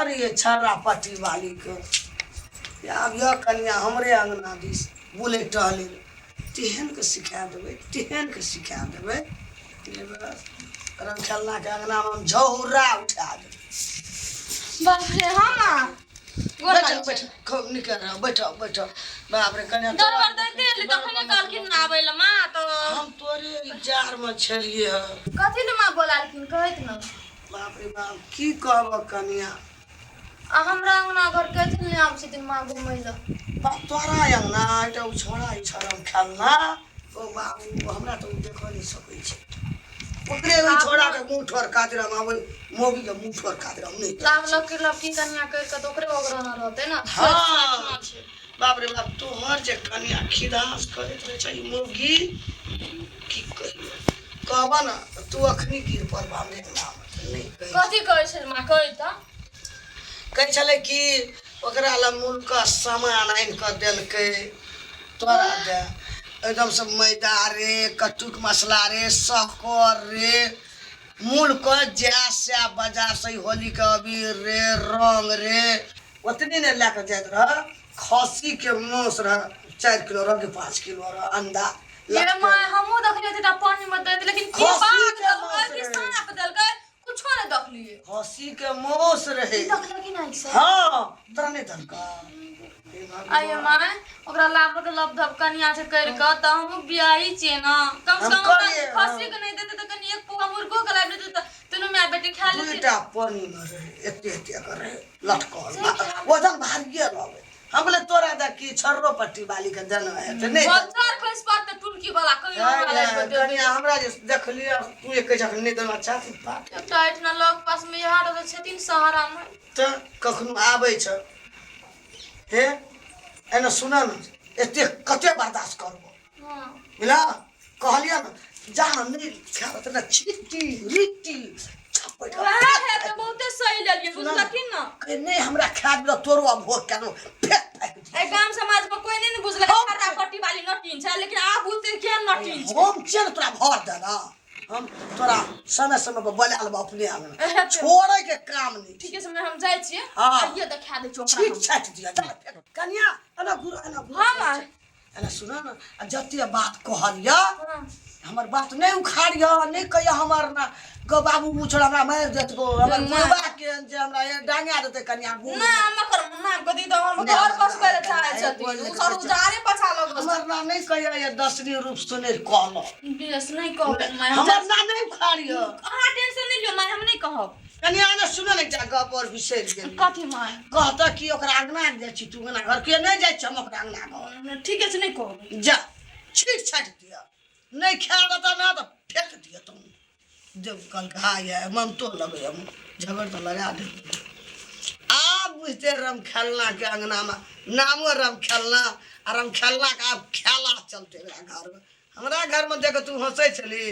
रहियै छर्रा पट्टी वालीके। आब यऽ कनिया हमरे अङ्गना दिस बुलै टहलै लए, तेहनके सिखा देबै, तेहनके सिखा देबै, रमखेलनाके अङ्गनामे हम झौरा उठा देबै। बाप रे, हाँ माँ, गोर बैठो लागै बैठो, छी। खूब नीक रह, बैठो बैठो। बाप रे कनिया, दरबार दैते एली तखने कहलखिन ना आबै लए माँ। तऽ हम तोरे इंतजारमे छलियै हँ। कथी लए माँ बोलालखिन, कहैत न। बाप रे बाप, की कहबऽ कनिया। आ हमरा अंगना घर कथी लए आबै छथिन माँ घुमै लए? बाप तोरा अंगना एकटा ओ छोड़ा ई छड़ा खेलना, ओ बाबू हमरा तऽ ओ देखऽ नहि सकै छै। ओकरे ओहि छोड़ाके मुँह ठोर खातिर हम आबै, मौगीके मुँह ठोर खातिर हम नहि। लाभ लकी लकी कनिया करि कऽ तऽ ओकरे ओगरना रहतै ने। हँ, बाप रे बाप, तोहर जे कनिया खिदास करैत रहै छै ई मौगी, की कहियौ। कहबऽ ने तऽ तू अखनी गिर पड़बऽ हमरे अंगनामे। नहि कहै। कथी कहै छै माँ, कहै तऽ। कहै छलै कि ओकरा लए मुलका सामान आनि कऽ देलकै तोरा दए, एकदमसँ मैदा रे, कट्टूके मसला रे, शक्कर रे, मूलके जै सएह बाजारसँ ई होलीके अबीर रे, रङ्ग रे, ओतनी नहि लए कऽ जाइत रहऽ। खस्सीके माँस रहऽ 4 किलो रहऽ कि 5 किलो रहऽ अंडा। ये माँ, हमहूँ देखलियै तऽ पानिमे दैत, लेकिन की खस्सी बाघ के देलकै माँस कि रहै। साँप देलकै, कुछो नहि देखलियै। खस्सीके माँस रहै। देखलक कि नहि से? हँ, तोरा नहि देलकै? हे भगवान। आइए माय, ओकरा लाभक लभ धब कनिया छै करि कऽ, तऽ हमहूँ बियाही छियै ने, कम से हम कम ओकरा कहलियै, हँ। खस्सी के नहि देतै तऽ कनि एक पौआ मुर्गो के लाबि देतै तऽ दुनू माय बेटी खा लेतै। दुईटा पानिमे रहै, एते एते के रहै लटकल, वजन भारिये लगै। हम बोले तोरा दे की छर्रो पट्टी वाली के देना हेतै नहि देलकै। बच्चा खसि पड़तै टुनकी वाला, कहियो हमरा लाबि कऽ देबै। कनिया हमरा जे देखलियै तू एक कहै छह नहि देना चाह बात। एकटा एहिठिना लग पास मे इएह रहै छथिन सहारा मे। तऽ कखनो आबै छ हे एना सुन ने, एते कते बर्दाश्त करबो? हाँ। बुझला, कहलियै ने जा नहि खायब तऽ छिट्टी रिट्टी छपटि कऽ वएह फेक है तऽ बहुते सही लेलियै। सुनऽ ने। बुझलखिन ने? कहे नहि हमरा खाय दिअ, तोरो आब भोग केलहुँ, फेक फाकि दिअ। एहि गाम समाज पर कोई नहीं ने बुझलक हम छर्रा पट्टी वाली नटीन छै, लेकिन आब बुझते केहन नटीन छै। हम छियै ने तोरा भर देना, हम तोरा समय समय पर बोला लेबो अपने आंगन, एहे छोड़े के काम नहीं। ठीके छै, हम जाइ छियै। हाँ। आइए देखा दै छियै ओकरा छीट हम। छाटि दिअ, जा फेक। कनिया एना घुर, एना घुर। हाँ माँ। एना सुन ने, आ जते बात कहलिअ हाँ। हमर बात नहि उखाड़िअ, नहि कहिअ हमर ना गो बाबू मुछड़ हमरा मारि देत गो, हमर नहि। बुढ़बा के जे हमरा ये डांगा देतै कनिया बूढ़। ना, हम ओकर नाम के दी तऽ हम नहि, घर हमर बसबै लए नाम चाहै नहि, छथिन। बोल ओ नहि सर कहै छै। उजारे पछा लगल। हमर नाम नहि कहिअ, ये दसनी रूप सुनै कहलहुँ। बेस, नहि कहबै माय हम। हमर नाम नहि उखाड़िअ। अहाँ टेंशन नहि लियौ माय, हम नहि कहब। कनिया ने सुन ने, एकटा गप और बिसरि गेलियै। कथी माय? कहतऽ कि ओकरा अंगना जाइ छी, तू अंगना घर के नहि जाइ छी, हम ओकरा अंगना घर। ठीके छै, नहि कहबै। जा छीट छाटि दिअ, नहि खाय देतऽ ना तऽ फेक दिअ। तुम जब कहलकै हा ये ममतो लगैए, झगड़ तऽ लगा दे। आब बुझते रम खेलनाके अंगनामे नामो रम खेलना आ रम खेलनाके आब खेला चलते एकरा घरमे। हमरा घरमे देख तू हंसै छली,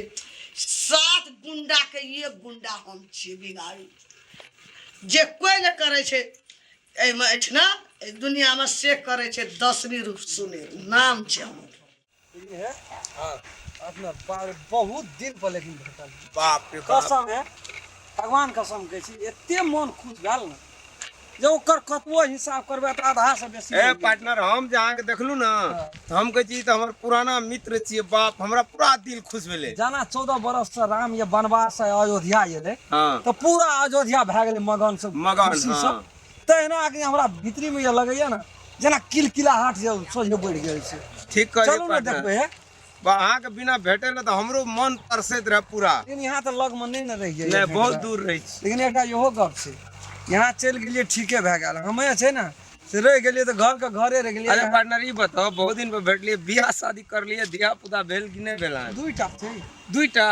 7 गुंडाके एक गुंडा हम छियै। बिगाड़ी जे कोइ नहि करै छै एहिमे एहिठिना एहि दुनियामे से करै छै दसमी रूप सुने नाम छै हमर। है अपना बहुत दिन पर लेकिन भेटल। बाप रे बाप। कसम है, भगवान कसम कहै छी, एते मन खुश भेल ने जे ओकर कतबो हिसाब करबै तऽ आधा से बेसी ए नहि गेल। पार्टनर, हम जे अहाँके देखलहुँ ने तऽ हम कहै छी ई तऽ हमर पुराना मित्र छियै। बाप, हमरा पूरा दिल खुश भेलै। जेना 14 बरस से राम ये वनवास से अयोध्या एलै हाँ। तऽ पूरा अयोध्या भए गेलै मगन से, मगन, खुशी से। हाँ। तहिना अखनी हमरा भीतरी मे ये लगैया ने जेना किलकिलाहट जे सोझे बढ़ि गेल छै। ठीक कहलियै चलू ने पार्टनर। देखबै हे। बा, अहाँके बिना भेटै लए तऽ हमरो मन तरसैत रहै पूरा। लेकिन यहाँ तऽ लगमे नहि ने रहियै। नहि, बहुत दूर रहै छी। लेकिन एकटा इहो गप छै, यहाँ चलि गेलियै ठीके भए गेल, हमे छै ने से रहि गेलियै तऽ घरके घरे रहि गेलियै। अरे पार्टनर, ई बताउ, बहुत दिन पर भेटलियै, बियाह शादी करलियै, धिया पुता भेल कि नहि भेल अहाँके? दुईटा छै। दुईटा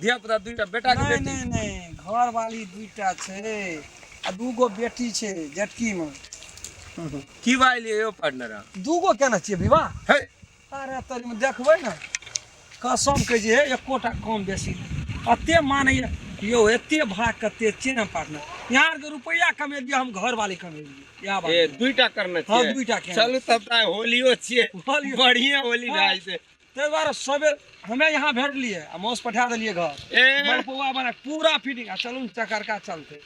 धिया पुता, दुईटा बेटा के नहि बेटी? नहि नहि, घरवाली दुईटा छै आ दूगो बेटी छै जेटकीमे। की बाजलियै यौ पार्टनर अहाँ? दूगो केने छियै विवाह। हे। अरे तरीमे देखबै ने, कसम कहै छी हे, एकोटा कम बेसी नहि। एते मानैए यौ, एते भाग कते छियै ने पार्टनर। यहाँ आरके रुपैआ कमेलियै, हम घरवाली कमेलियै, इएह बात। ए दुईटा करने हाँ, छियै? दुईटा केने। चलू तब तऽ आइ होलियो छियै। होलियो। बढ़िया होली हाँ। भए जेतै। ताहि दुआरे सबेर हमे यहाँ भेटलियै आ मौस पठा देलियै घर। ए। मलपुआ बना पूरा फिटिंग आ चलू ने चकरका चलतै।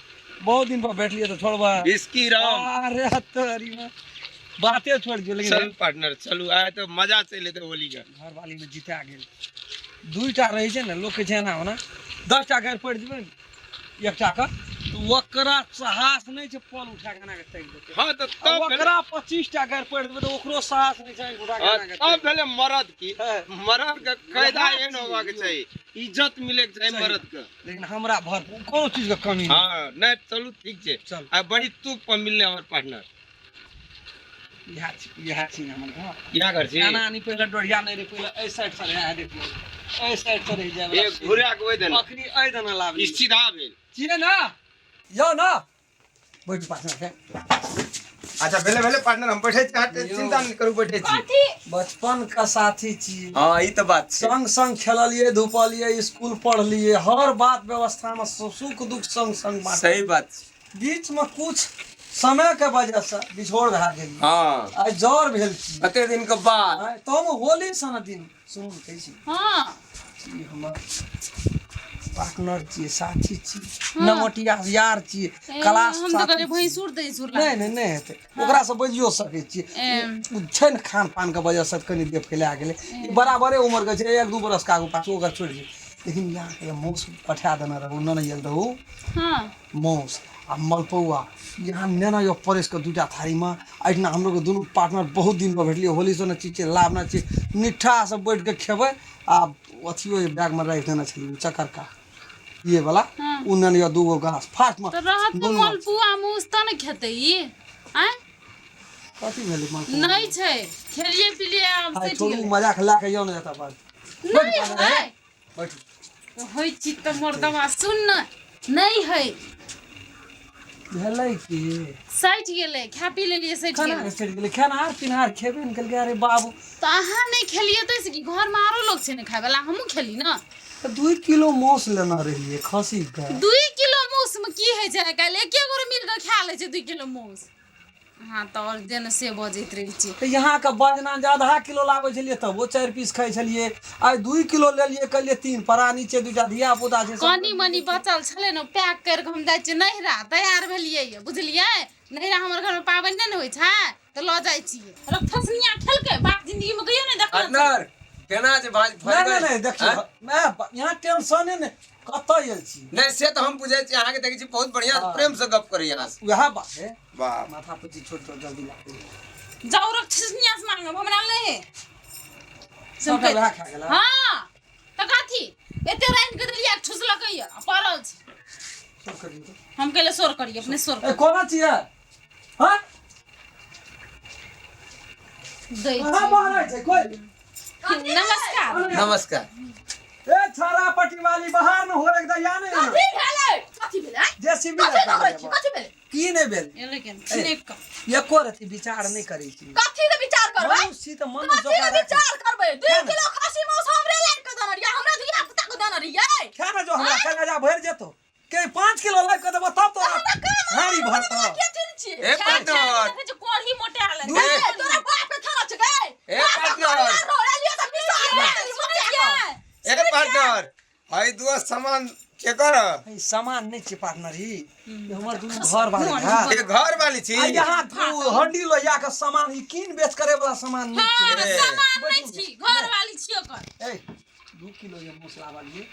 बहुत दिन पर बैठलिए तऽ छोड़बै विस्की राम अरे तोरी में बाते छोड़ दियौ लेकिन चलू पार्टनर चलू आय तऽ मजा चलि एतै होली के घरवाली में जिता गेल दुईटा रहै छै ने लोक के छै एना ओना 10टा गारि पढ़ि देबै ने एकटा के तऽ ओकरा साहस नहि छै पल उठा के एना के ताकि देतै हाँ तऽ आ तब भेलै ओकरा 25टा गारि पढ़ि देबै तऽ ओकरो साहस नहि छै उठा के हाँ, एना के तब भेलै मरद की हाँ। मरद के कायदा वएह एहन होबाक छियै। चाही इज्जत मिले के चाही सही। मरद के लेकिन हमरा भरपूर कोनो चीज के कमी नहि हाँ नहीं चलू ठीक छै चलू। आ बड़ी तूप पर मिलले हमर पार्टनर इएह छी इएह छी हमर घर इएह घर छी एना नहीं पहिले डोरिया नहीं रहे पहिले एहि साइड से रहे देखियौ एहि साइड से रहि जाय एक घुरा के ओहि देना अखनी एहि देना लाभ ई सीधा भेल छियै ना यौ ना बैठू पार्टनर के अच्छा भेले भेले पार्टनर हम बैठे छी अहाँ चिंता नहीं करू बैठे छी कथी बचपन का साथी छी हाँ ई तऽ बात छै संग संग खेललिए धुपलिए स्कूल पढ़लिए हर बात व्यवस्था में सुख दुख संग संग बाँटलिए। सही बात छै बीच में कुछ समय के वजह से बिछोड़ भए गेल हाँ आइ जर भेल छी कते दिन के बाद आइ तो हम होली सन दिन सुनू कहै छी हाँ ई हमर पार्टनर छियै साथी छी नमोटिया यार छियै ए, क्लास हम तऽ साथी कहलियै छी। भैंसुर तैंसुर नहि नहि नहि हेतै ओकरासँ बजियो सकै छियै एम। ओ छै ने खान पान के वजहसँ कनि देह फैला गेलै ई बराबरे उम्र के छै एक दू बरस के आगू पाछू ओकर छोड़ि दियौ लेकिन यहाँके मौस पठा देने रहू नेने गेल रहू हाँ माउस आ मलपौआ यहाँ नेना यौ परसि कऽ दूटा थारीमे एहिठिना हमरो दुनू पार्टनर बहुत दिनपर भेटलियै होली सन चीज छै लाभ नहि छै निट्ठासँ बैठ कऽ खेबै आ अथियो जे बैगमे राखि देने छलियै चकरका ये वाला ओ नेने यऽ दूगो गाछ फास्टमे तऽ रहत तऽ मलपुआ माउस तऽ ने खेतै ई आँय कथी भेलै मलपौआ नहि छै खेलिए पिलिए आब आइ सठि छोड़ू गेलै मजाक लए कऽ यौ ने एतऽ पर नहि है बैठू होइ छी तऽ मर्दवा सुन ने नहि है भेलै की सठि गेलै खा पी लेलियै सठि खाना गेलै सठि गेलै खेनहार पिनहार खेबे ने केलकै अरे बाबू तऽ अहाँ नहि खेलियै ताहिसँ कि घरमे आरो लोक छै ने खायवला हमहूँ खेली ने तऽ 2 किलो मांस लेने रहियै खस्सीके 2 किलो मांसमे की होइ छै आइ काल्हि एके गोरे मिल कऽ खा लै छै 2 किलो मांस अहाँ तऽ आओर जेना से बजैत रहै छी तऽ यहाँके बजना जे आधा किलो लाबै छलियै तबो 4 पीस खाइ छलियै आइ 2 किलो लेलियै कहलियै 3 प्राणी छै 2टा धिया पुता छै सब कनी मनी बचल छलै ने पैक करि कऽ हम जाइ छियै नैहरा तैयार भेलियै यऽ बुझलियै नैहरा हमर घरमे पाबनि नहि ने होइ छै तऽ लऽ जाइ छियै रक्षसनिया खेलकै बाप जिंदगीमे कहियो नहि देखने छलै। पार्टनर केना जे भाज नहि नहि नहि देखियौ मैं यहाँ टेंशने नहि कतऽ आयल छी नहीं से तो हम बुझै छी अहाँके देखै छी बहुत बढ़िया प्रेम से गप करै अहाँ से वएह बात है वाह माथा पर छोड़ छोड़ जल्दी लागै जाउ रक्षसनिया से मांगब हमरा नहि है सबटा वएह खा गेला हाँ तऽ कथी एते रानि के देलियै ठुसलकै यऽ आ पड़ल छै सब करियौ तऽ। हम कहले शोर करियै अपने शोर ए कोना छियै हाँ दै कहाँ बाहर छै कोई छी। नमस्कार नमस्कार ए छाड़ा पट्टी वाली बाहर न हो एकदम या नहीं कथी भेलै कथी भेलै जेसीबी कथी कहै छी कथी भेलै की नहि भेल एलै केन सुने कऽ एको रति विचार नहि करै छी कथी के विचार करबै मनुष्य छी तऽ मनुष्य कथी के जकाँ विचार करबै 2 खाना। किलो खसी मांस हमरे लाइक के देने रहियै हमरा धिया पुता के देने रहियै खा ने जो हमरा कलेजा भरि जेतो के 5 किलो लाइब के देबो तब तोरा हमरा काम हारी भरतो के चीज छियै ए पार्टनर देखै छी कोढ़ी मोटायल है। ए, तोरा बाप के खाना छै गै ए पार्टनर रोलियो तऽ बिसार सुनै छियै? ए पार्टनर हई दुआ सामान केकर ई सामान नहि छै पार्टनर ई ई हमर दुनू घर वाली है ए घर वाली छी आ यहाँ तू हंडी लोहिया के सामान ई कीन बेच करे वाला सामान नहीं हाँ, छै ए। सामान नहि छी घर वाली छी ओकर ए 2 किलो ये मसला वाली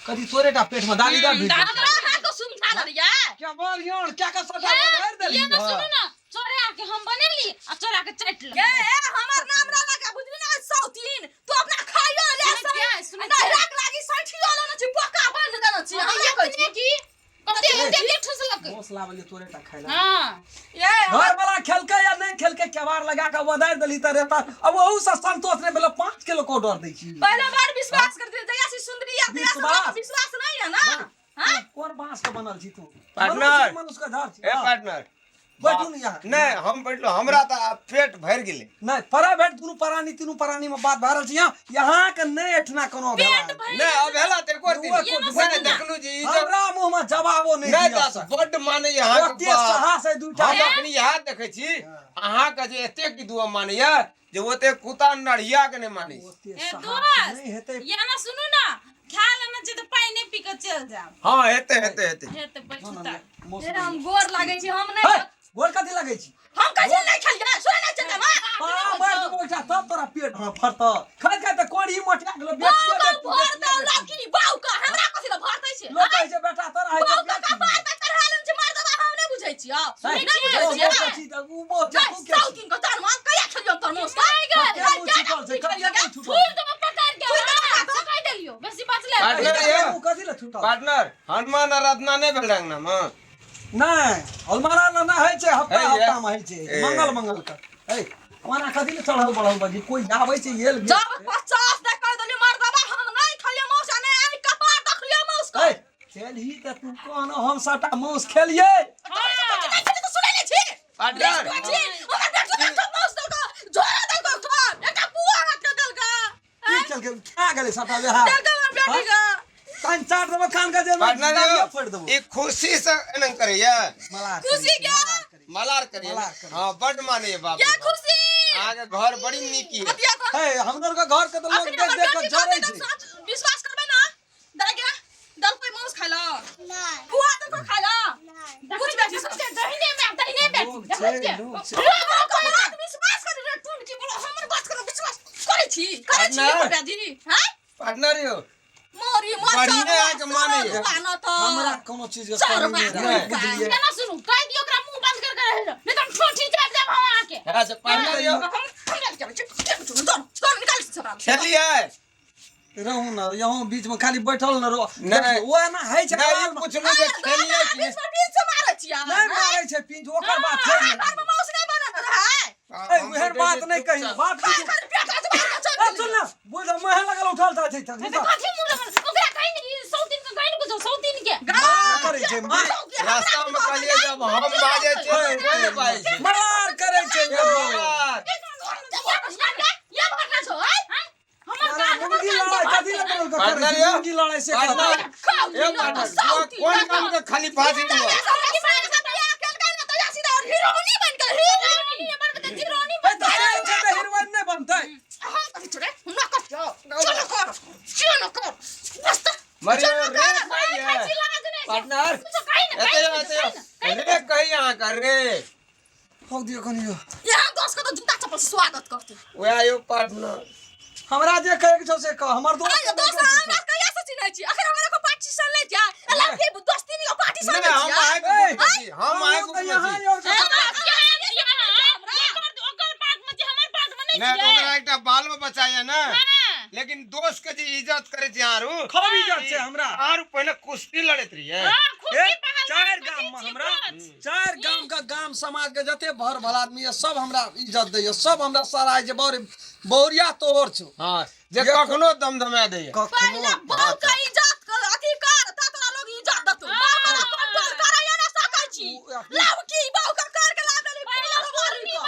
कथी तोरे टा पेट में दाली दा भी हमरा अहाँके सुविधा देलियै क्या बोल यार क्या का सटा भर देली ये ना सुनू ना चोरा के हम बनेली आ चोरा के चाटि ए लेली ए हमर नाम ना लगा बुझली ना सौतीन तू अपना खाइयो ले सुनै छियै, सुनै नहीं छियै। राख लागी सैठियो लेने छी पक्का बंद देने छी हाँ, हमरा कहै छी अपने की कते एते के ठुसलक मसला वाली तोरे टा खाइला हां ए घर वाला खेलकै या नहीं खेलकै केवाड़ लगा के वदारि देली त रेता अब ओहू से संतोष नहीं भेलै 5 किलो के ऑर्डर दै छी पहला बार विश्वास कर दे जया सी सुंदरी या तेरा से विश्वास? विश्वास नहीं है ना हां कोन बांस के बनल छी तू पार्टनर। मनुष्य मनुष्य के धर छी ए हाँ। पार्टनर बैठू ने यहाँ नहीं हम बैठलो हमरा तऽ आब पेट भरि गेलै नहीं प्राइवेट दुनू प्राणी तीनू प्राणी में बात भए रहल छै यहाँ यहाँ के नहीं एठना कोनो पेट भरि नहीं अब हेला तऽ एको दिन एको दिन। नहि देखलू जे ई जब हमरा मुंह में जवाबो नहीं नहीं दिअ तऽ बड्ड माने अहाँके ओते बाप। साहस है दूटा हम अखनी इएह देखै छी अहाँके जे एतेक की दुआ मानैया जे ओते कुत्ता नढ़िया के नहि मानै छै। ओते ए साहस दोस्त नहीं हेतै ये ना सुनू ना खा लेना छै तऽ पानि पी के चलि जायब। हाँ, हेतै हेतै हेतै। हेतै, बैठू तऽ। मौस हम गोर लागै छी, हम हे, नहि। गोर कथी लगै छी? हम कहै छी नहि खेलियै, सुनै नहि छै तमा। पा मारि देबो एकटा तब तोरा पेट में फरतौ। खाइत खाइत तऽ कोढ़ी मोटिया गेलो। बाउ बेचिए के बेची भरतै बेचिए बेची। लड़की बाउ के, हमरा कथी लए भरतै छै? लोक कहै छै बेटा तोरा होइ छै बाउ के बेटी। कपार पे चढ़ायल छै मर्दबा, हम नहि बुझै छियौ, हे, नहि बुझै ओ छियै। बहुत छी तऽ उ बहुत छै, जय तू के छी? साउथिन के तोर मां कहिया खेलियौ तोर मोस के? कते मुँह छूटल छै, कते मुँह छूटल फूल छै? तऽ पकड़ के फूल से कहि देलियौ, बेसी बचले। पार्टनर कते यौ। मुँह कथी लए छूटल? पार्टनर, हनुमान आराधना नहि भेल अंगना मे? नहि, हनुमान ना होइ छै, हफ्ता है ये। हफ्ता मे होइ छै। ए। मंगल मंगल के। ए, ओना कथी लए चढ़ल बढ़ल बजी? कोई आबै छै येल गेल। जब 50 दे कह देलियौ मर्दबा, हम नहि खेलियौ मौस आ नहि आइ कपार देखलियौ मौस के। ए, खेलही तऽ तू कहन, हम सबटा मांस खेलियै। नहि खेलियै तऽ सुनै नहि छी। पार्टनर। छी हमर बेटी देलको मौस, देलको झोरा, देलको घर एकटा पुआ हाथ के देलको। की चलके खा गेलै सबटा वेहा? देलको हमर बेटी के। कान चाट देबो, कान के जे पार्टनर दाढ़ियो यौ, फोड़ि देबो। ई खुशी से एना करैया। मलार करै खुशी छै, के? मलार करै छै। मलार करैया। मलार करैया। हाँ, बड मानैया बाप क्या रे बाप। खुशी? अहाँके घर बड़ी नीक ये। अतिया को हे, हमर के घर के तऽ लोक अखनी देख हमर देख के बेटी जरै कहतै छै। तऽ सच विश्वास करबै ना? दाइ गे, देलकै मांस खाइ लए? पुआ देलकै खाइ लए? कुछ बेटी सब दहिने में दहिने में लोग देखै छै, छियै? लोग छै। विश्वास करी रे टुन की बोलो, हमर बात करो, विश्वास करै छी, करै छी। पार्टनर। हमर बेटी हैं पार्टनर यौ, मोरी मोर। बढ़िआँ अहाँके मानैया। हमरा कोनो चीज के चार कमी नहि बात रहै, नहि। बुझलियै? केना सुनू, कहि दियौ ओकरा मुंह बंद कर के रहै लए, नहि तऽ हम ठोठी चाटि देब हम अहाँके। अच्छा पार्टनर यौ, खेलियै? रहू ने यहाँ बीच में, खाली बैठल न रहो। नहि। देखियौ, ओ एना होइ छै नहि, ई अवाज मे। पुछलहुँ जे खेलियै कि नहि? नहि मारै छै पिंच, ओकर बात छोड़ि दे। ए, हम ओहन बात नहि कही, बात बुझू। ए, सुन ने, बुझ, मुँहे लगल उठल जाइ छै। तऽ कथी मुंह लगल ओकरा? कहि ने ई सौतीन के, कहि ने कुछो सौतीन के। मार करै छै, मार। रास्ता मे कहलियै जब हम बाजै छियै तऽ कोइ नहि बाजै छै। मार करै छै ए, यौ। बाबा, हमर अरे, कान, हमर मुर्गी कान लड़ाई के कथी लए करै पार्टनर छै? यौ। मुर्गी लड़ाई से पार्टनर, कहत। ए पार्टनर, कोन काम के खाली बाजै छौ? ए, तऽ से छै तऽ हीरोइन नहि बनतै? मरियो रे, कहिए पार्टनर, एते यौ, एते यौ। रे, कही अहाँके रे। हौ दियौ कनि यौ। यहाँ दोस्त के तो जूता चप्पल से स्वागत करते। वएह यौ पार्टनर। हमरा जे कहै के छौ से कह, हमर दोस्त अरे के दोस्त, नहि कहै हमरा कहिया से चिन्है छी? अखन हमरा को पार्टी सन ले जा लड़की दोस्ती नहीं पार्टी सन नहि, ले हम छी। अहाँके ए, ग्रुप मे छी, हम अहाँके हमहूँ ग्रुप तऽ मे यहाँ छी। यौ। नहि तऽ ओकरा एकटा बाल में बचाइए ने, लेकिन दोस्त के जे इज्जत करे छी आरू। खूब इज्जत छै हमरा। आरू पहिले कुश्ती लड़ैत रहियै। ए, चारि गाम में हमरा, चारि गाम के गाम समाज के जते भर भला आदमी ये सब हमरा इज्जत दैये, सब हमरा सराय जे बौरी बौरिया तोहर छौ। हाँ, जे कखनो दम दमा दैये। कखनो। पहिले बहू के इज्जत कर, अथी कर, ता तोरा लोग इज्जत देतौ। बाप वाला कंट्रोल करैया ना सकै छी। लाव की बहू के कर के लाव देली पहिले बोली के।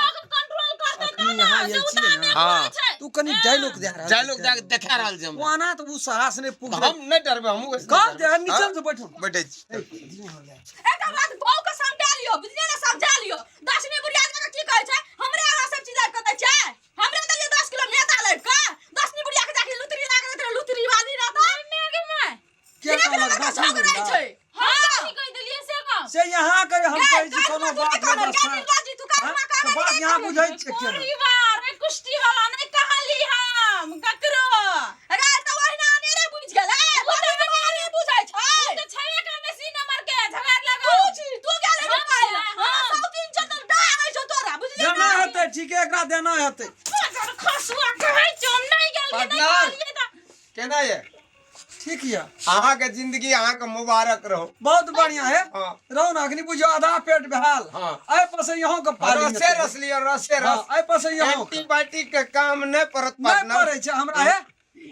अखनी यहाँ आयल छियै ने। हाँ। तू कनि डायलॉग दे रहल। डायलॉग दए के देखा रहल छै हमरा। ओना तऽ ओ साहस नहि पुगलै। हम नहि डरबै, हमहूँ ओहिसँ कह नहि दे डरबै। नीचा हाँ? से बैठू। बैठै छी। एकटा बात बहू के समझा लियो, बुझलियै ना? समझा लियो। दसमी बुढ़िया के की कहै छै? हमरे अहाँ सब चीज आबि के दै छै। हमरे देलियै 10 किलो नेता लाबि के, दसमी बुढ़िया के जाके लुतरी लागल रहतै, लुतरी वाली रहतै। के एक कहलक लड़का दसमी झगड़ै बुढ़िया? छै। हाँ। से यहाँ के हम कहै छी कोनो बात कहने व्यवस्था गे निर्लज्ज, तू हाँ? कहना तऽ बात यहाँ बुझै छियै केना? कुश्ती वाला नहि कहली हम ककरो। अरे तऽ ओहिना अनेरे बुझि गेलै, अनेरे बुझै छै। तऽ छेबे करलै सी नंबर के झगड़ लगो। तू छी, तू गेल हेबी हाँ, काल्हि। हाँ। हमरा सौतीन छै तऽ डाह छौ तोरा, बुझली देना ना? हेतै, ठीके, एकरा देना हेतै। खसुआ कहै छौ हम नहि गेलियै, नहि पार्टनर। कहलियै तऽ। केना ये? ठीक यऽ। अहाँके जिंदगी अहाँके मुबारक रहो। बहुत बढ़िया है। हाँ। रहू ने, अखनी बुझियौ आधा पेट भेल। हाँ। एहि पर से यहाँ के पाली रसे हेतै। रस लिअ, रसे हाँ, रस। एहि पर से यहाँ के। एंटीबायोटिक के काम नहि पड़त नहि पार्टनर। पड़ै छै हमरा, हे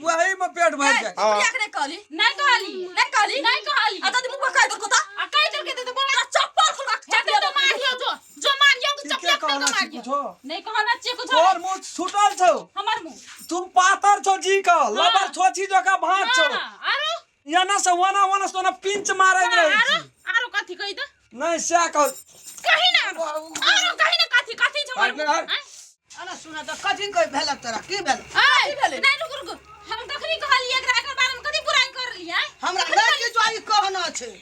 वही में पेट भरि जाए। हाँ। बुढ़िया के नहि कहली? नहि कहली। नहि कहली? नहि कहली। आ दादी मुँह पर कहि देलकौ तऽ? आ कहि देलकै तऽ बोला। चप्पल खोलबा। हेतै तऽ मारियौ, जो जो मारियौ तऽ ठीके चप्पल खोल कहना के छी मारियौ। कुछो। नहि कहना छियै कुछो। तोहर मुँह छूटल छौ। हमर मुँह? तू पातर छौ जी का लबर छोची जका भाँज छौ। हाँ, आरो? एना से ओना, ओना से ओना पिंच मारैत रहै आरो छी। आरो कथी कहि दे? नहि, सएह कह। कही ना, आरो कही ना, कथी कथी छै हमर मुँह? पार्टनर। आँय? अरे सुन तऽ, कथी कोइ भेल तोरा? की भेल? आय, नहि, रुक रुक, हम कखनी कहलियै एकरा एकर बारे में कथी बुराई कर छै।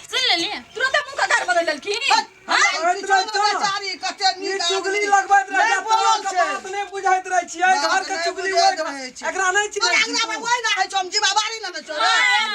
सुन लेलियै? तुरंत मुंह के घर बदल लेलखिन। बेचारी कते ई नीक चुगली आदमी। लगबैत रहै नहि छै, बोलल तोरा छै। के बात नहि बुझैत रहै छियै, बात घर के नहि चुगली बुझैत ओहि रहै छै। एकरा नहि तोरा चिन्है अंगना छी मे तू। ओहि ना होइ छौ, हम जीवाबारी लेने छौ रे।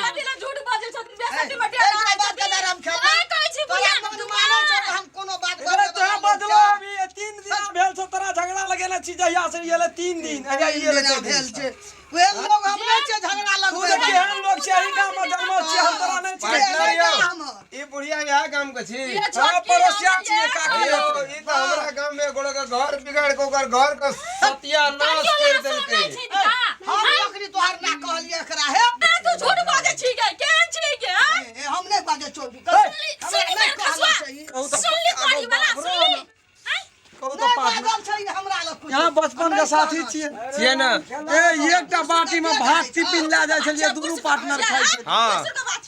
कथी लए झूठ बाजै छथिन? बेसती में ए, डेरा एकरा बात के डर हम खेलबै। नहि कहै छी तोरा बुढ़िया मन मानै छौ तऽ हम कोनो बात रे बजबै तोरा बला बदलो लोक छौ। अभी 3 दिन भेल छौ तोरा झगड़ा लगेने छी जहिया से ई एलै 3 दिन अहिया ई एलै जेना 3 भेल दिन छै उहे लोग हम नहि छियै झगड़ा तू लगबै तऽ केहन लोग छै एहि गाम में जन्मल छियै हम तोरा नहि चिन्है पार्टनर छियै। यौ हम। ई बुढ़िया इएह गाम के छी हाँ, पड़ोसिया छियै काकी यौ ई तऽ हमरा गाम में एगो के घर बिगाड़ के ओकर घर के सत्यानाश कर देलकै। हम बकरी तोहर ना कहलियै एकरा हे। ए, तू झूठ बाजै छी गे, केहन छी गे, आँय? ए, हम नहि बाजै छौ। सुन ली मेरे खसुआ। कहू तऽ सुन ली तोरी वाला, सुन ली। कहू तऽ नहि पार्टनर बाजल छै ई हमरा लग कुछो। यहाँ बचपन के साथी छियै। छियै ने? ए एकटा बाटी में भात टिफिन लए जाइ छलियै दुनू पार्टनर खाइ छलियै। हाँ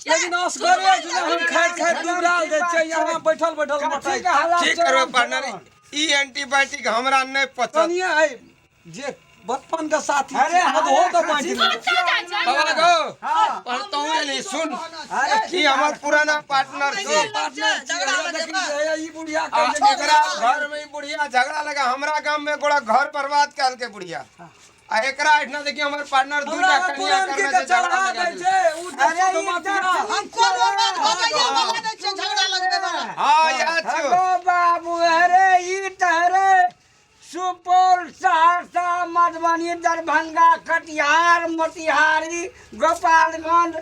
लेकिन असगरे जे हम खाइत खाइत दुबराल जाइ छियै यहाँ बैठल बैठल मोटाइ की करबै पार्टनर ई एंटीबायोटिक हमरा नहि पचत। कनिए है जे बचपन के साथी अरे छियै, अधो तऽ बाँटि लेबै। कतऽ जाइ छै? बाबा गो पर तू एली सुन अरे ई हमर पुराना पार्टनर छै। पार्टनर छियै, झगड़ा हैया देखी लगेबै। जे हैया ई बुढ़िया आ कहै छै एकरा घर में ई बुढ़िया झगड़ा लगा हमरा गाम में गोड़ा घर बर्बाद कर के बुढ़िया आ एकरा एठना देखी हमर पार्टनर हमरा दूटा कनिया पुरान के करने छै झगड़ा चढ़ा लगा दै देलकै। छै उ अरे तऽ ई मतिया तऽ हम कोनो बात बजैये बला नहि छियै झगड़ा लगबै बला। हाँ याद छौ। हेलो बाबू अरे ई तहरे सुपौल सहरसा मधुबनी दरभंगा कटिहार मोतिहारी गोपालगंज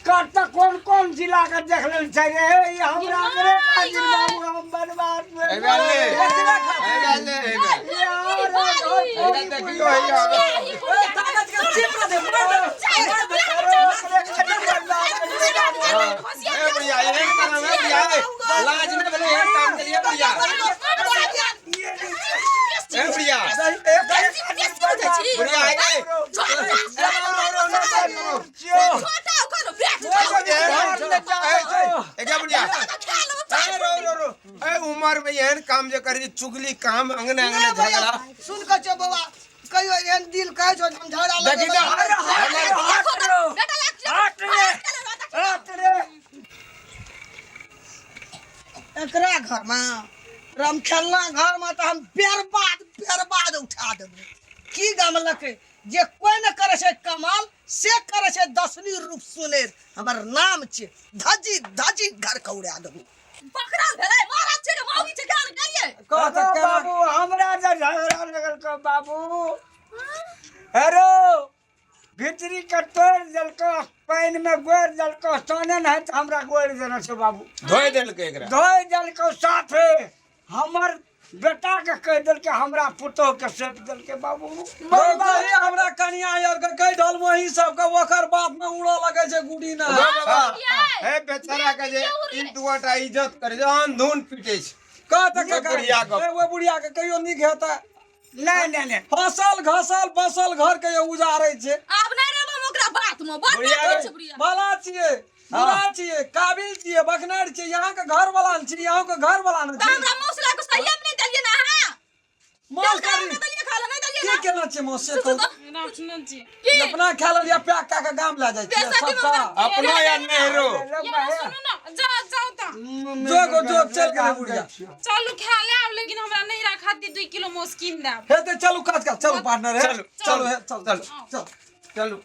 कतऽ कोन कोन जिला के देख लेल छै रे ई हमरा रे खातिर बाबू हम बर्बाद भेल। एबे ले एकरा खातिर एबे ले एबे यार, एबे देखियो हैया ए, कागज के चिप दे मार दे। अरे ओकरे खातिर बर्बाद भेल। ए बुढ़िया एहन काम है बुढ़िया ए, लाज नहि भेलै एहन काम के लिए बुढ़िया ए बुढ़िया बुढ़िया ए ए, रो, रो, रो, रो, रो, रो, रो। ए क्या बुढ़िया ए रो रो रो ए उमर में एहन काम जे करी चुगली काम अंगने अंगने झगड़ा सुन कऽ छौ बौआ कहियो एहन दिल कहै छौ जे हम झगड़ा देखी लगबै तऽ बला। हट रे, हट रे। एकरा घरमे रमखेलना घरमे तऽ हम बर्बाद बर्बाद उठा देबै। की गमलकै जे कोइ नहि करै छै कमाल से करै छै दसनी रूप सुनेर हमर नाम छै धजी धजी घर के उड़ा देबै। पकड़ल भेलै महाराज छै के मौगी छै गान करिए। कह तऽ हेलो केना बाबू हमरा जे झगड़ा लगल को बाबू हेलो भितरी के तोड़ि देलको पानि में गोरि देलको सोने नहि तऽ हमरा गोरि देने छै बाबू। धोइ देलकै एकरा धोइ देलको साफे हमर बेटा के कहि देलकै हमरा पुतोह के सौंप देलकै बाबू। कही हमरा कनिया यार के कहि ढल वही सबके ओकर बात में उड़ऽ लगै छै गुडी ना। बाबा हे बेचारा के जे ई दुआटा इज्जत करे जे अंधुन पीटे छै। कह तऽ ओहि बुढ़िया के। ए, ओहि बुढ़िया के कहियो नीक हेतै? नहि नहि नहि फसल घसल बसल घर के उजारै छै। आब नहि रहब हम ओकरा बात में बड़ बुढ़िया बात छै बुढ़िया। भला छियै बुरा छियै काबिल छियै बखनार छियै यहाँ के घर वाला ने छी यहाँ के घर वाला ने तऽ छी। हमरा मौस लए कऽ सहिए मे नहि देलियै ने अहाँ। मौस खाना करी नहि देलियै खाय लए नहि देलियै की ने। केना छै मौस से कहू? राखने छी। की अपना खा लेलियै पैक कए के गाम लए जाइ छियै बेसती में सबटा। अपनो या नेहरू यार सुनू ना, जाओ जाओ तऽ जो गो जो चल गेलै बुढ़िया। चलू खा ले आब लेकिन हमरा नैहरा खातिर 2 किलो मौस कीन देब। हे तऽ चलू काज कर चलू पार्टनर हे चलू, चलू हे चल चलू। चल चलू।